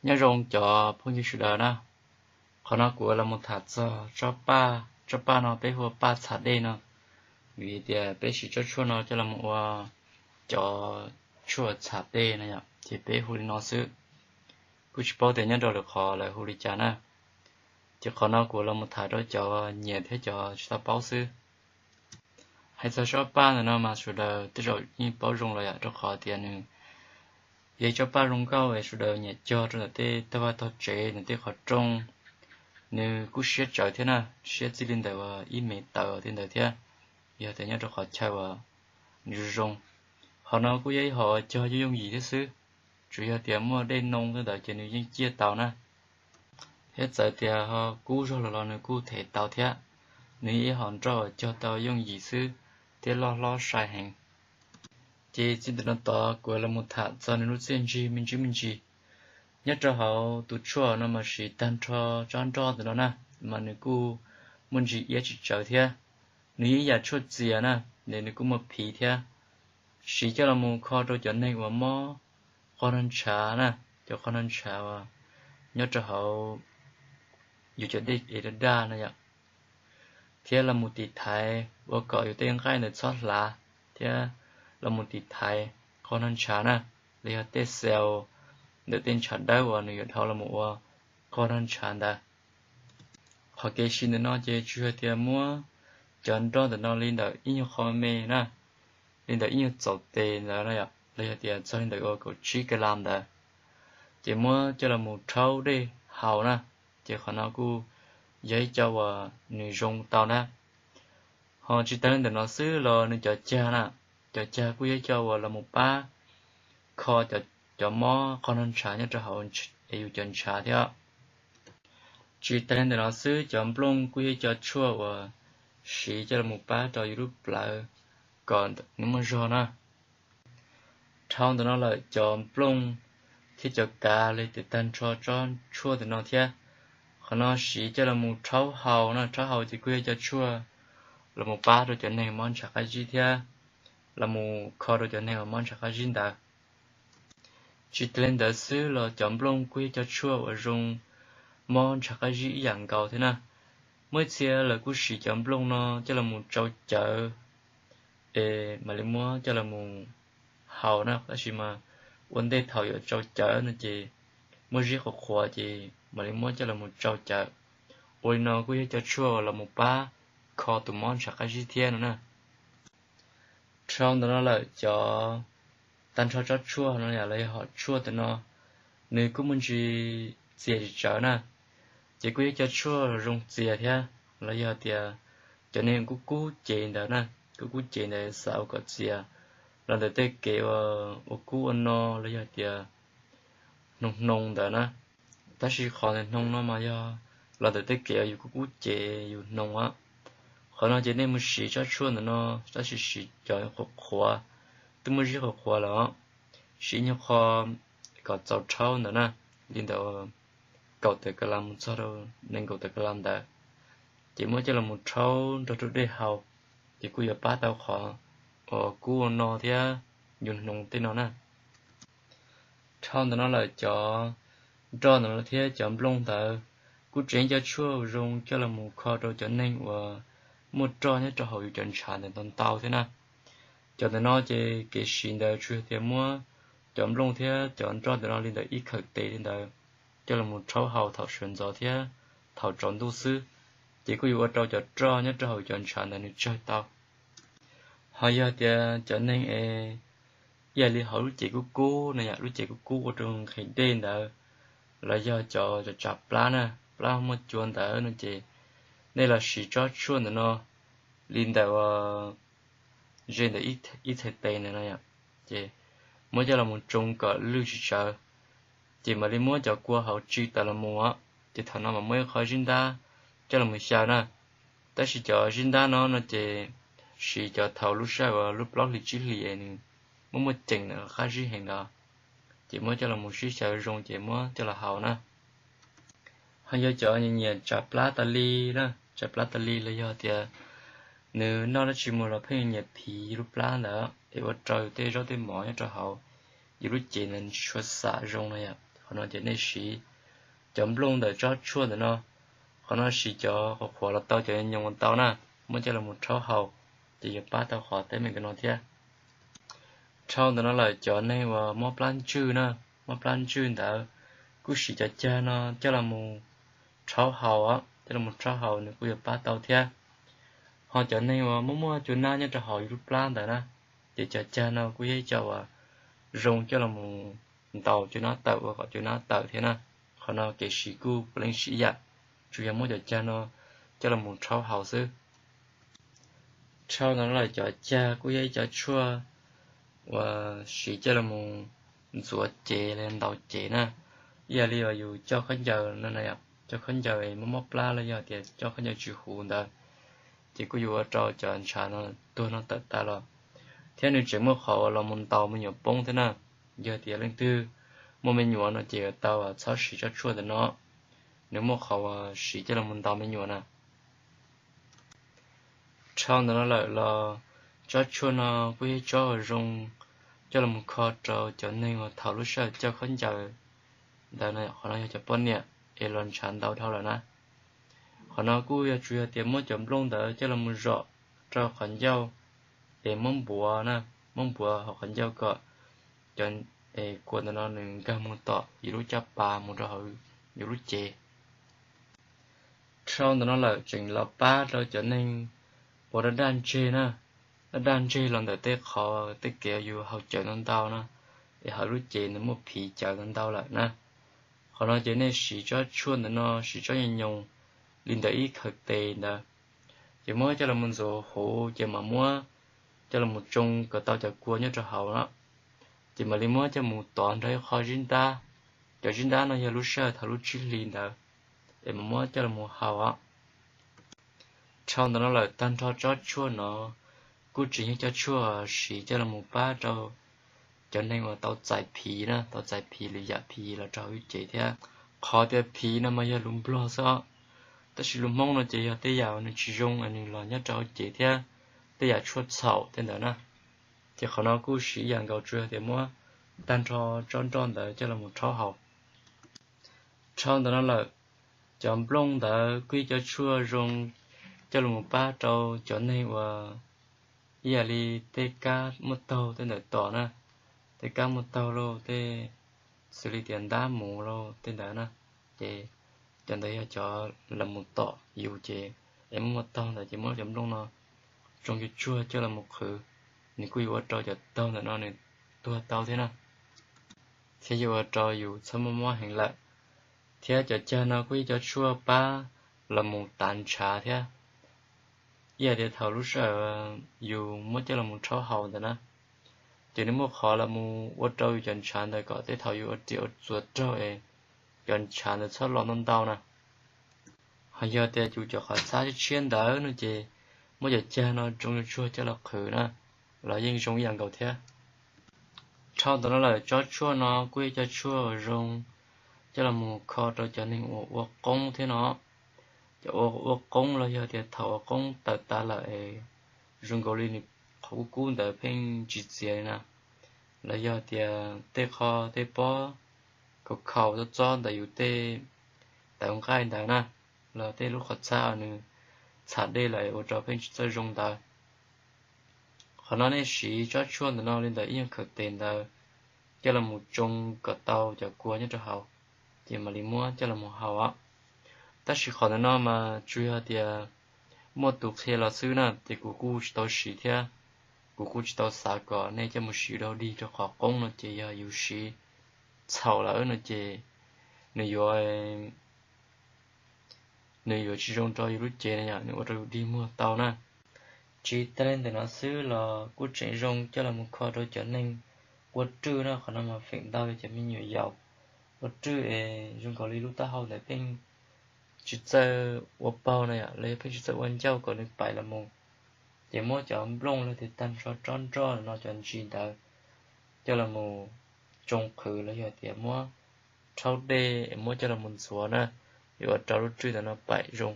Nyob zoo cov phooj ywg sawv daws na, qhov no kuv los mus tham txog tsob paj, tsob paj no peb hu ua paj txham dej no, vim tias peb siv tsob tshuaj no coj los ua cov tshuaj txham dej no yom, ces peb hu li no xwb. Kuj tsis paub tias nyob rau lwm qhov lawv hu li cas na. Ces qhov no kuv los mus tham rau cov nyiam thiab cov tsis tau paub xwb. Hais txog tsob paj ntawm no mas sawv daws tej zaum yeej paub zoo los yom, rau qhov tias nws yog ib tsob paj zoo nkauj es sawv daws nyiam cog rau ntawm tej tog vaj tog tsev, ntawm tej qhov rooj. Nws kuj siab tsawv thiab na, siab txij li ntawm uas ib mev tawv tej ntawd thiab, yog tias nyob rau qhov chaw uas nws zoo zoo. Qhov no kuj yog ib hom cog yooj yooj yim thiab xwb, tsuas yog tias muaj dej noo tej ntawd ces nws yeej ciaj tau na. Thiab txawm tias ho kub zog los los nws kuj them tau thiab. Nws yog ib hom nroj uas cog tau yooj yim xwb thiab loj hlob sai heev. Ces txij ntawm no tod kuv los mus tham txog nws lub txiaj ntsig me ntsis me ntsis. Nyob rau hauv tus tshuaj no mas siv tag nrho tsob nroj ntawm no na, mas nws kuj muaj ntsis iab tsis tsawv thiab. Nws yeej ib yam tshuaj txias na, nws kuj muaj phiv thiab. Siv coj los mus kho rau cov neeg uas mob qog nrog ntshav na, cov qog nrog ntshav uas nyob rau hauv yus cov dej ev daj daj no yom, thiab los mus tiv thaiv ua kom yus tej nqaij ntawd txhob hlav, thiab los mus tiv thaiv qog nrog ntshav na, los yog tej xaus ntawm tej ntshav dawb uas nws yuav dhau los mus ua qog nrog ntshav ntawd. Qhov kev siv ntawm no ces tsuas yog tias muab cov nroj ntawm no li ntawm ib nyuag qho me na, li ntawm ib nyuag txaum tes ntawd no yom, los yog tias txog li ntawm ua kaum tsib ka las ntawd, ces muab coj los mus rhaub dej haus na, ces qhov no kuj yog ib co uas nws zoo tau na. Ho tsis tag li ntawm no xwb los nws cov cag na, cov cag kuj yog ib co uas los mus pab kho cov mob qog nrog ntshav nyob rau hauv es yus cov ntshav thiab. Tsis tag li ntawm no xwb, cov nplooj kuj yog ib co tshuaj uas siv coj los mus pab rau yus lub plawv kom nws muaj zog na. Dhau ntawm no lawm cov nplooj thiab cov kav li tis tag nrho tsob tshuaj ntawm no thiab. Qhov no siv coj los mus rhaub haus na, rhaub haus ces kuj yog cov tshuaj los mus pab rau cov neeg mob ntshav qab zib thiab los mus kho rau cov neeg uas mob ntshav qab zib ntawd. Tsis tag li ntawd xwb los cov nplooj kuj yog cov tshuaj uas zoo mob ntshav qab zib ib yam nkaus thiab na. Muaj ib txhia lawv kuj siv cov nplooj no coj los mus tsau cawv es mam li muab coj los mus haus na, tab sis mas ua ntej thaum yuav tsau cawv no ces muab zib qhuav qhuav ces mam li muab coj los mus tsau cawv. Ua li no kuj yog cov tshuaj uas los mus pab kho tus mob ntshav qab zib thiab no na. Dhau ntawm no lawm cov tag nrho tsob tshuaj no los yog hom tshuaj ntawm no, nws kuj muaj ntsis txias tsis tsawv na, ces kuj yog cov tshuaj zoo txias thiab, los yog tias cov neeg kub kub cev ntawd na, kub kub cev ntawd xav ua kom txias los ntawm tej kev ua kub ua no los yog tias hnoos hnoos ntawd na. Tab sis qhov ntawm hnoos no mas yog los ntawm tej kev uas yus kub kub cev yus hnoos. Qhov no ces nej mus siv tsob tshuaj ntawm no, tab sis siv cov qhuav qhuav, twb muab zib qhuav qhuav lawm, siv nyuag qho kom txaus rhaub ntawd na, li ntawm kaum tawm ka las mus txog rau nees nkaum tawm ka las ntawd, ces muab coj los rhaub nrog rau dej haus, ces kuj yuav pab tau qhov uas kub ua no thiab yus hnoos tej no na. Dhau ntawm no lawm cov nroj ntawm no thiab cov nplooj ntawd kuj tseem cov tshuaj zoo coj los mus kho rau cov neeg uas muaj roj nyob rau hauv yus cov ntshav ntawd ntau ntau thiab na. Cov ntawm no ces kev siv ntawd tsuas yog tias muab cov nplooj thiab cov nroj ntawm no li ntawm ib khawm tes li ntawd coj los mus rhaub haus thaum sawv ntxov thiab thaum tsaus ntuj xwb, ces kuj yuav ua rau cov roj nyob rau hauv cov ntshav ntawd nws tsawg tau. Ho yog tias cov neeg es ib yam li hauv lub cev kub kub no yom, lub cev kub kub ua rau nqhis dej ntawd, los yog cov tsav plab na, plab muaj cua ntawd no ces nej los siv tsob tshuaj ntawm no li ntawm ze ntawm ib txhais tes ntawm no yom, ces muab coj los tsoo kom lwj tsis tsawv, ces mam li muab cov kua hauv tsi tawm los mus, ces thaum no mam muab ib qho zib ntab coj los xyaw na. Tab sis cov zib ntab no no ces siv cov thaum lub sij hawm uas lub plaub hlis tsib hlis es nws muaj muaj ceem ntawm qab zib heev ntawd, ces muab coj los sib xyaw zoo ces muab coj los haus na. Ho yog cov nyiam tsav plab tas li na, tsav plab tas li los yog tias nws noj dab tsi mus los pheej nyiam phiv lub plab ntawd es ua rau tej zaub tej mov nyob rau hauv yus lub cev ntawd tsis tshua xam zoo no yom, Qhov no ces nej siv cov nplooj ntawm tsob tshuaj ntawm no, qhov no siv cov qhuav qhuav los tau, cov nyoos los tau na, muab coj los rhaub haus ces yuav pab tau qhov teeb meem ntawm no thiab. Dhau ntawm no lawm cov neeg uas mob plab ntswg na, mob plab ntswg ntawd kuj siv cov cag no coj los rhaub haus, coj los rhaub haus nws kuj yuav pab tau thiab. Ho cov neeg uas muaj muaj cua nab nyob rau hauv yus lub plab ntawd na, ces cov cag no kuj yog ib co uas zoo coj los ntaus cua nab tawm ua kom cua nab tawm thiab na. Qhov no kev siv kuj puav leej siv ib yam, tsuas yog muab cov cag no coj los rhaub haus xwb. Dhau ntawm no lawm cov cag kuj yog ib co tshuaj uas siv coj los ntxuav cev los ntaus cev na. Ib yam li uas yus coj khaub ncaws no, coj khaub ncaws mob mob plab los yog tias coj khaub ncaws tsis huv ntawd, ces kuj yuav ua rau cov ntshav no tuag no tawm tas los. Thiab nws tseem muaj qhov uas los mus ntaus me nyuam poob thiab na. Yog tias leej twg muaj me nyuam no ces tau txhob siv tsob tshuaj ntawm no, nws muaj qhov uas siv coj los ntaus me nyuam na. Dhau ntawm no lawm los tsob tshuaj no kuj yog tsob uas zoo coj los kho rau cov neeg uas thaum lub sij hawm coj khaub ncaws ntawd, qhov no yog cov poj niam es los ntshav ntau dhau lawm na. Qhov no kuj yog tsuas yog tias muab cov nplooj ntawd coj los zom rau qhov ncauj es muab npuav na, muab npuav hauv qhov ncauj kom cov kua ntawm no nws nkag mus tom yus lub caj pas mus rau hauv yus lub cev. Dhau ntawm no lawm tseem los pab rau cov neeg uas daj daj ntseg na, daj daj ntseg los ntawm tej qhov tej kev yus haus cawv ntau ntau na, es hauv lub cev nws muaj phiv cawv ntau ntau lawm na. Qhov no ces nej siv tsob tshuaj ntawm no, siv tsob nyoos nyoos li ntawm ib khaws tes ntawd, ces muab coj los ntxuav huv ces mam muab coj los tsoo kom tau cov kua nyob rau hauv na, ces mam li muab coj mus tov nrog ib qho zib ntab, cov zib ntab no yog lub sij hawm thaum lub tsib hlis ntawd, es mam muab coj los haus. Dhau ntawm no lawm tag nrho tsob tshuaj no kuj tseem yog cov tshuaj siv coj los pab rau cov neeg uas tau txais phiv na, tau txais phiv lwm yam phiv los rau hauv lub cev thiab. Qhov tias phiv no mas yog lus Nplog xwb, tab sis lus Hmoob no ces yog tej yam nws tsis zoo nws los nyob rau hauv cev thiab tej yam tshuaj txhaum tej ntawd na. Ces qhov no kuj siv ib yam nkaus, tsuas yog tias muab tag nrho tsob nroj ntawd coj los rhaub haus. Dhau ntawm no lawm, cov nplooj ntawd kuj yog cov tshuaj zoo coj los pab rau cov neeg uas ib yam li tej kab muaj taug tej ntawd tom na, tej kab muaj taug lauj, tej xws li tias ntab mus lauj tej ntawd na, ces cov ntawd yog cov los mus tom yus ces es muaj muaj taug ntawd ces muab cov nplooj no tsoo cov tshuaj coj los qhwv, nws kuj yuav ua rau cov taug ntawm no nws tuag tau thiab na, thiab yuav ua rau yus txhob mob mob heev lawm. Thiab cov cag no kuj yog cov tshuaj pab los mus tav ntshav thiab. Ib yam tias thaum lub sij hawm yus muab coj los rhaub haus ntawd na, ces nws muaj qhov los mus ua rau yus cov ntshav ntawd kom tej thaum yus ua riam ua txuas raug es cov ntshav ntawd txhob los ntau ntau na. Ho yog tias yus cov qhov txhab tshiab tshiab ntawd no ces muab cov cag no tsoo cov tshuaj coj los qhwv na, los yeej zoo ib yam nkaus thiab. Dhau ntawm no lawm tsob tshuaj no kuj yog cov tshuaj zoo coj los mus kho rau cov neeg uas ua qoob thiab no. Cov ua qoob los yog tias thaum ua qoob tawm tas lawm es zoo nkaus li nws qhov kub kub ntawd pheej tsis txias li na, los yog tias tej qho tej pob khaus khaus txob txob ntawm yus tej tawv nqaij ntawd na, los tej lub qhov txhab uas nws txham dej lawm ua rau pheej tsis txawj zoo ntawd. Qhov no nej siv tsob tshuaj ntawm no li ntawm ib yam khaws tes ntawd coj los mus tsoo kom tau cov kua nyob rau hauv, ces mam li muab coj los mus haus. Tab sis qhov ntawm no mas tsuas yog tias muaj tus qhia los xwb na, ces kuv kuj tsis tau siv thiab, kuv kuj tsis tau xav kom nej coj mus siv rau dig rau qhov qoob no ces yog yus siv txhaum lawm no ces nws yuav nws yuav tsis zoo rau yus lub cev na yom, nws ua rau yus dig muag tau na. Tsis tas li ntawm no xwb los kuj tseem zoo coj los mus kho rau cov neeg ua rwj na, qhov no mas feem ntau yog cov me nyuam yaus ua rwj es zoo nkaus li lub taub hau ntawd pheej tsis txawj ua paug na yom, los yog pheej tsis txawj ua ncauj kom nws paim los mus, ces muab cov nplooj los tias tag nrho tsob nroj no cov ntsis ntawd coj los mus tsoo qhwv los yog tias muab rhaub dej es muab coj los mus ntxuav na, yuav ua rau lub rwj ntawm no paim zoo.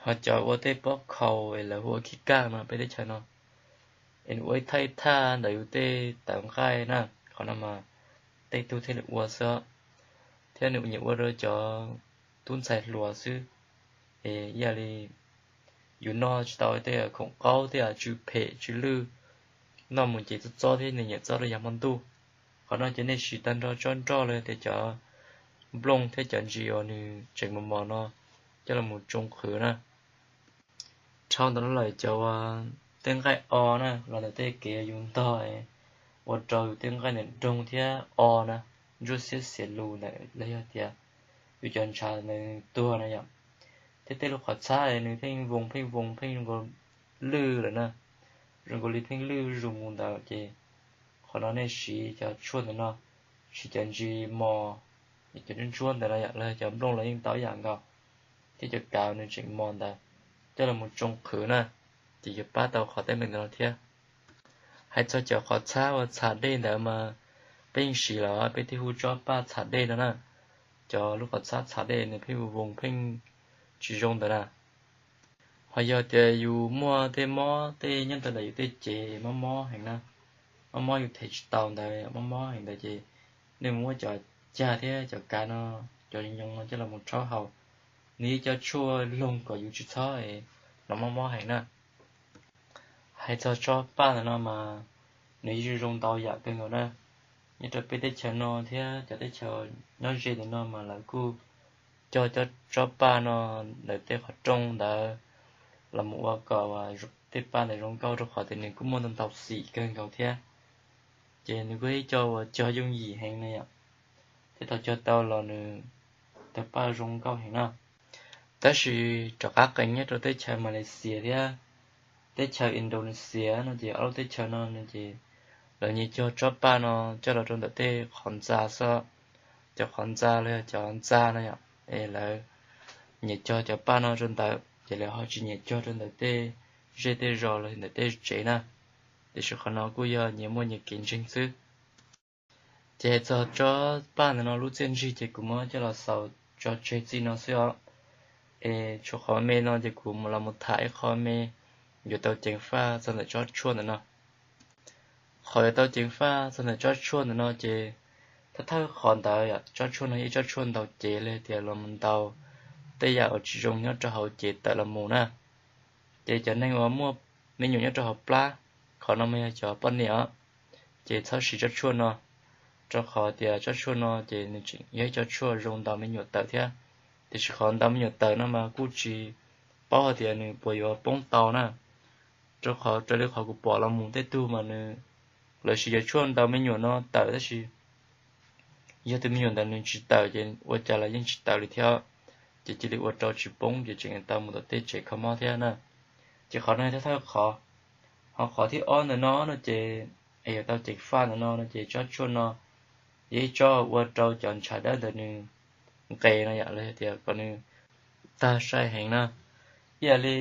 Ho cov ua tej pob khaus es lawv hu ua khib kaj mas peb teb chaws no es nws ua ib thaj ib thaj ntawm yus tej tawv nqaij na, qhov no mas tej tug thiaj li ua xwb. thiab nws nyiam ua rau cov tub ntxhais hluas xwb. Es ib yam li yus noj tsis tau tej khoom qaub tej yam tsw phem tsw lwj, noj mus ces txob txob thiab nws nyiam txob rau yav hmo ntuj. Qhov no ces nej siv tag nrho tsob nroj los yog tias cov nplooj thiab cov ntsis uas nws tseem mos mos no coj los tsoo qhwv na. Dhau ntawd los lawm cov uas tej nqaij o na los ntawm tej kev yus ntog ua rau yus tej nqaij ntawd doog thiab o na, ntsuab xiab xiav lus ntawd los yog tias yus cov ntshav ntawd tuag na yom. Thiab tej lub qhov txhab nws pheej voos pheej voos pheej zoo nkaus lwj lawm na, zoo nkaus li pheej lwj zuj zus mus ntawd ces qhov no nej siv cov tshuaj ntawm no, siv cov ntsis mos, cov ntsuab ntsuab ntawd no yom, los yog cov nplooj los yeej tau ib yam nkaus, thiab cov kav nws tseem mos ntawd coj los tsoo qhwv na, ces yuav pab tau qhov teeb meem ntawd no thiab. Hais txog cov qhov txhab uas txham dej ntawd mas peb yeej siv los peb thiaj hu tsob paj txham dej no na. Cov lub qhov txhab txham dej nws pheej voos pheej tsis zoo ntawd na. Ho yog tias yus muaj tej mob tej nyob ntawm yus tej cev mob mob heev na, mob mob yus them tsis tau ntawd, mob mob heev ntawd ces nej mus muab cov cag thiab cov kav no, cov nyoos no coj los rhaub haus, nws yeej coj tshuaj loog kom yus tsis txhob hnov mob mob heev na. Hais txog tsob paj ntawm no mas nws yeej zoo ntau yam kawg nkaus na. Nyob rau peb teb chaws no thiab cov teb chaws nyob ze ntawm no mas lawv kuj cog cov tsob paj no ntawm tej qhov rooj ntawd los mus ua kom tej paj ntawd zoo nkauj rau qhov tias nws kuj muaj ntau ntau xim kawg nkaus thiab. Ces nws kuj ib co uas cog yooj yim heev na yom, thiab thaum cog tau los nws tawg paj zoo nkauj heev na. Tab sis rov qab qees nyob rau teb chaws Malaysia thiab teb chaws Indonesia no ces ob lub teb chaws no no ces lawv nyiam cog tsob paj no coj los rau ntawm tej qhov ntxa xwb, cov qhov ntxa los yog cov ntxa no yom, es lawv nyiam cog cov paj no rau ntawd ces lawv ho tsis nyiam cog rau ntawm tej zej tej zos los ntawm tej tsev na. Tiam sis qhov no kuj yog nyias muaj nyias kev ntseeg xwb. Ces hais txog tsob paj ntawm no lub txiaj ntsig ces kuv muab coj los xaus tso tseg txij no xwb os. Es tshuav qhov me no ces kuv los mus tham ib qho me yuav tau ceev faj txog ntawm tsob tshuaj ntawm no. Qhov yuav tau ceev faj txog ntawm tsob tshuaj ntawm no ces thawj thawj qhov ntawd tsob tshuaj no yog ib tsob tshuaj ntaus cev los tias los mus ntaus tej yam uas tsis zoo nyob rau hauv cev tawm los mus na. Ces cov neeg uas muaj me nyuam nyob rau hauv plab, qhov no mas yog cov poj niam os, ces txhob siv tsob tshuaj no, rau qhov tias tsob tshuaj no ces nws tseem yog ib tsob tshuaj zoo ntaus me nyuam tawm thiab. Tiam sis qhov ntaus me nyuam tawm no mas kuj tsis paub hais tias nws puas yuav poob tau na, rau qhov raws li qhov kuv pom los mus tej tug mas nws, lawv siv cov tshuaj ntaus me nyuam no tawm tab sis yog tus me nyuam ntawd nws tsis tawm ces ua cas los yeej tsis tawm li thiab, ces cia li ua rau tsis poob ces tseem tau mus tom tej tsev kho mob thiab na. Ces qhov no thawj thawj qhov. Ho qhov thib ob ntawm no no ces es yuav tau ceev faj ntawm no no ces tsob tshuaj no yog ib tsob ua rau cov ntshav dawb ntawd nws nqes no yom, los yog tias kom nws tag sai heev na. Ib yam li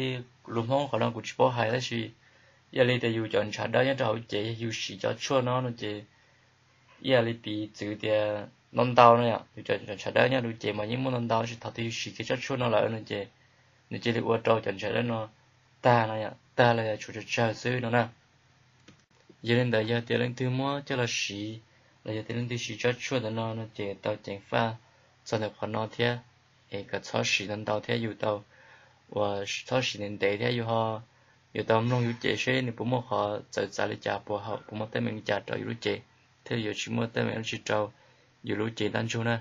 lus Hmoob qhov no kuv tsis paub hais tab sis ib yam li tias yus cov ntshav dawb nyob rau hauv cev yog yus siv cov tshuaj no no ces ib yam li piv txwv tias ntau ntau no yom, yus cov ntshav dawb nyob hauv cev mas yeej muaj ntau ntau tab sis thaum twg yus siv kiag tsob tshuaj no lawm no ces nws cia li ua rau cov ntshav dawb no tag no yom, tag los yog tshuav tsawg tsawg xwb no na. Yog li ntawd yog tias leej twg muab coj los siv los yog tias leej twg siv tsob tshuaj ntawm no no ces tau ceev faj txog ntawm qhov no thiab, es kom txhob siv ntau ntau thiab yus tau uas txhob siv ntev ntev thiab yus ho yuav tau mloog yus cev seb nws puas muaj qhov txawv txav li cas, puas haum, puas muaj teeb meem li cas rau yus lub cev, thiaj li yuav tsis muaj teeb meem dab tsi rau yus lub cev ntaj ntsug na.